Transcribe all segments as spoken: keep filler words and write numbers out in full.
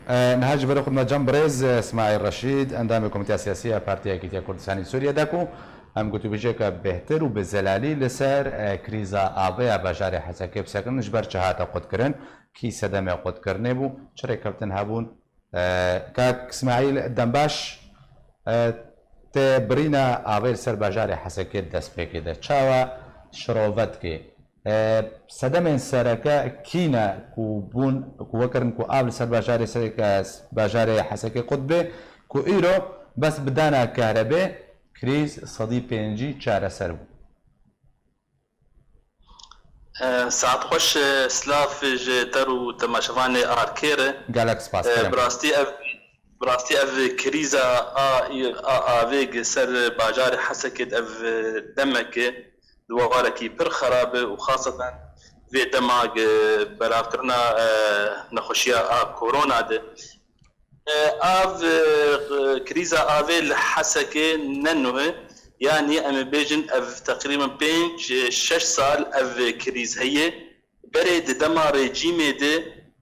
E, niha ji ber xwe me cem birêz, e, Smaîl Reşîd, endamê Komîteya Siyasî ya Partiya Yekîtiya Kurdistanê Sûriyê de ku em gotûbêjiyeke bêhtir û bi zelalî li ser, e, krîza avê ya bajarê Hesekê bisekirin, ji ber çi hate qutkirin, kî sedemê qutkirinê bû, çi rêkeftin hebûn. E, kak Smaîl, dembaş, e, tê birîna avê li ser bajarê Hesekê destpêkê de. Çawa şirove dike? E, sedemên sereke kî ne ku bûn, ku wekirin ku av li ser bajarê sereke, bajarê Hesekê qut bê, ku îro bes bi dana kahrebê krîz sedî pêncî çareser bû? E, saet xweş, e, silav ji te û temaşevanê Arkê re. Gelek spas, E, kerem. Bi rastî ev, bi rastî ev krîza a, a avê gi ser bajarê Hesekê de ev demeke di warekî pir xerab e û xaseten vê dema gi belavkirina, e, nexweşiya a korona de. E, av, e, krîza avê li Hesekê ne nuh e. Yanî em ê bêjin ev teqrîben pênc, e, şeş sal ev krîz heye. Berê di dema rejîmê de,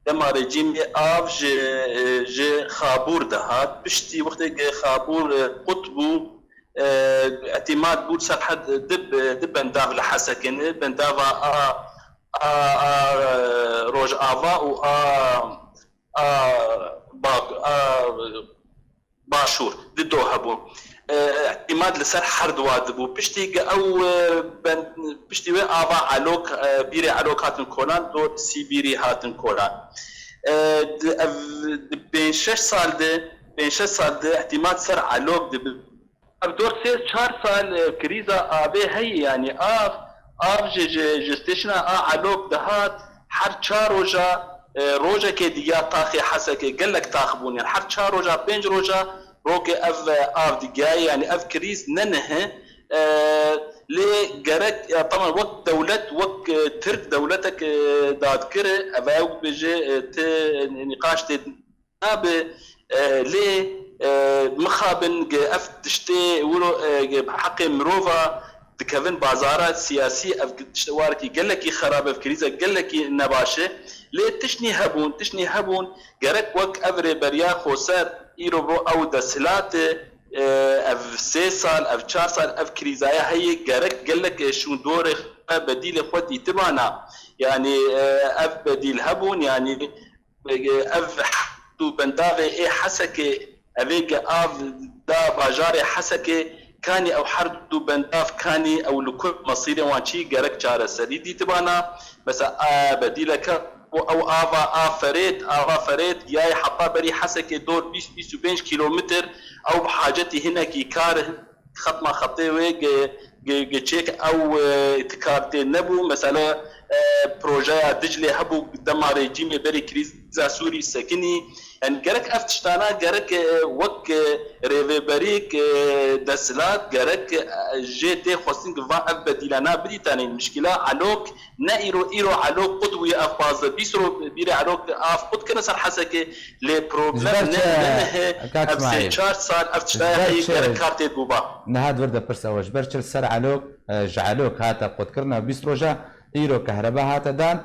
dema rejîmê av ji, e, ji Xabûr dihat. Piştî wextê ku Xabûr, e, qut bû, e, îtîmad bû ser her di, di bendav li Hesekê ne. Bendava a, a, a, e, Rojava û a, a, bak, a, Başûr, di do hebû. E, îtîmad li ser her duwa dibû. Piştî ge ew, e, ben, piştî wê ava Elok, e, bîrê Elok hatin kolan, dor Sîbîrî hatin kolan. E, di, ev, di pênc şeş sal de, pênc şeş sal de îtîmad ser Elok dibi. Ev dor sê çar sal, e, krîza avê heye, yanî av, av ji, ji, ji stêşina a Elok dihat, her çar roja, e, rojekê digiya taxê Hesekê, gelek tax bûn, yanî her çar roja, pênc roja rokê ev, e, av digiya, yanî ev krîz ne nihe, e, lê gerek, e, teman wek dewlet, wek, e, Tirk dewletek, e, dadkir e, ev e wek bêje, e, ti nîqaş tê nabe, e, lê, e, mixabin ge ev tiştê wilo, e, ge bi heqê mirova dikevin bazara siyasî, ev tişt warekî gelekî xerab e, ev krîze gelekî nebaş e. Lê tiştnî hebûn, tiştnî hebûn, gerek wek ev rêberiya xweser îro biro ew desthilat e, e, ev sê sal, ev çar sal, ev krîzaya heye, gerek gelek, e, şûn dorê xwe, bedîlê xwe dîtibana. Yanî, e, ev bedîl hebûn, yanî ev herd û bendavê ê Hesekê, evê ge av da bajarê Hesekê, kanî ew herd û bendav kanî ew li ku mesîrê wan çi gerek çareserî dîtibana. Mesela, e, bedîleke û ew ava a Ferêt, ava Ferêt giyayê heta berî Hesekê dor bîst, bîst û pênc kîlometr, ew bi hacetî hinekî kar xetma xetê wê ge, ge, ge çêk ew, e, ti kar tê nebû. Mesela, e, projeya Diclê hebû dema rejîmê berê krîza Sûrî sekinî. Yani gerek ev tiştana gerek, e, wek, e, rêveberîk, e, desthilat gerek, e, jê tê xwestin ki van ev bedîlana bidîtanên. Mişkila Elok ne îro, îro Elok qut bûye ev pazdeh bîst ro bîrê Elok av qut kirine ser Hesekê. Lê problem ne, ne, ne he, ev sê çar sal ev tiştaya heye gerek kar tê bûba. Niha di vir de pirs ew e, ji ber çi li ser Elok, e, ji Elok hate qutkirina bîst roja, îro kehrebe hate dan,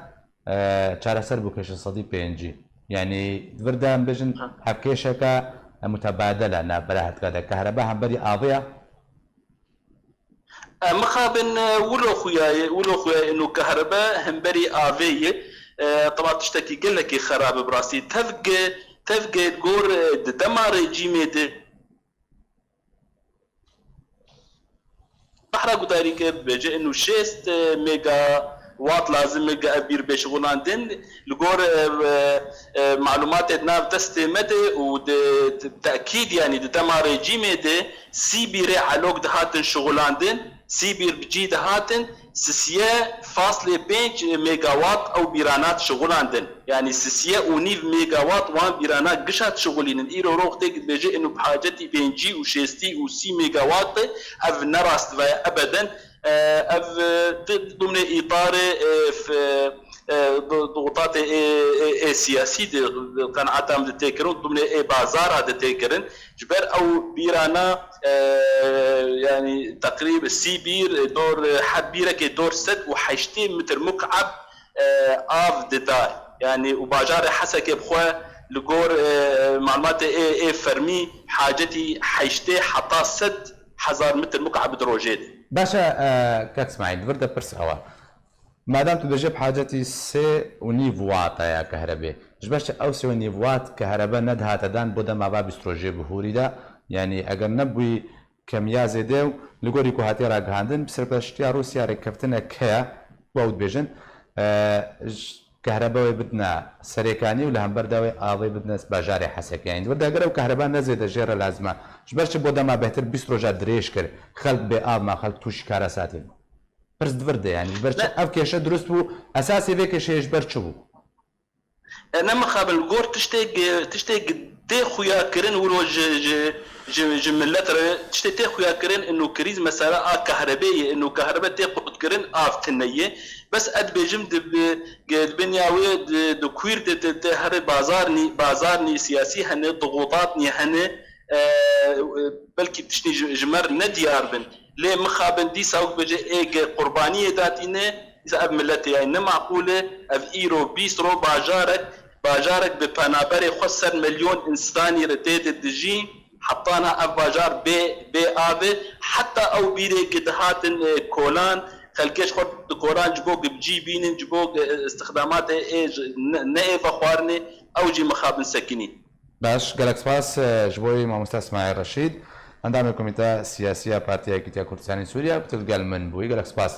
e, çareser bû kêşe sedî pêncî. Yanî di vir de em bêjin ev kêşeke, e, mutebadel e nav belahetka de. Kehrebe hemberî avê ye. E, mixabin, e, wilo xuya ye, wilo xuya ye, ino kehrebe hemberî avê ye. E, teba tiştekî gelekî xerab e bi rastî. Tevge, tevge gor, e, di dema rejîmê de behra gudarî ke bêje ino şêst, e, megawatt lazim e ge ev bîr bê şixulandin. Li gor, e, e, e, malûmatê di nav destê me de û di, di tekîd, yanî di dema rejîmê de, Sî bîrê Elok dihatin şixulandin, sî bîr bi cî dihatin, sisiye faslê pênc megawatt ew bîrana dişixulandin. Yanî sisiye û nîv megawatt wan bîrana gişa dişixulînin. Îro roxtê dibêje ino bi hacetî pêncî û şêstî û sî megawatt e, ev ne rast ve ebeden. E, ev, e, di, di dumnê îtarê, e, f-, e, di, di qutatê ê, ê, ê siyasî de, di qenaeta min de tê kirin, dumnê ê bazara de tê kirin. Ji ber ew bîrana, e, yanî teqrîb sî bîr, e, dor, e, her bîrekê dor sed û heştê metr mukeb, e, av dida. Yanî û bajarê Hesekê bi xwe, Li gor, e, malumatê ê, ê fermî hacetî heştê heta sed hezar metr mukab di rojê de. Baş e, e, kak Smaîl, di vir de pirs ew e. Madem tu dibêjî bi hacetî sê û nîv watt e ya kehrebê, ji ber çi ew sê û nîv watt kehrebe nedihate dan bo dema va bîst rojê bihûrî de? Yanî eger nebûyî kemiya zêde û li gorî ku hatiye ragihandin, bi serpereştiya Rûsya rêkeftinek heye, ku ew dibêjin, e, ji kehrebe wê bidine Serêkanî û li hember de wê avê bidine bajarê Hesekê. Yanî di vir de eger ew kehreba ne zêde jê re lazim e, ji ber çi bo dema bêhtir bîst roja dirêj kir, xelk bê av ma, xelk tûşî karesatê bû? Pirs di vir de, yanî ji ber çi ev kêşe dirust bû, esasê vê kêşeyê ji ber çi bû? E, ne mixabin, li gor tiştê gi-, tiştê gi-, tê xuya kirin wilo ji, ji, ji, ji millet re, tiştê tê xuya kirin, ino krîz mesela a kahrebê ye, ino kahrebe tê qut kirin, av tune ye. Bes ez dibêjim di bi-, gi-, di binya wê di, di kuîr de, de, de herê bazar nî, bazar nî siyasî hene, dixutat nî hene, e, belkî tiştî ji, ji me re ne diyar bin. Lê mixabin dîsa wek bêje ê gi qurbaniyê datîne, dîsa ev miletê yayî ne maqûl e. Ev îro bîst ro bajarek, bajarek bi penaberê xwe sed milyon însanî re tê de dijî, heta niha ev bajar bê, bê av e. Heta ew bîrê ki dihatin, e, kolan, xelkê ji xwe di kolan ji bo gi bi cî bînin, ji bo gi, e, istixdamatê ê ji, ne, ne ê vexwarinê, ew jî mixabin sekinî. Baş, gelek spas, e, ji bo wî Mamoste Smaîl Reşîd, endamê Komîteya Siyasî ya Partiya Yekîtiya Kurdistanê Sûriye, ku tu li gel min bûyî. Gelek spas.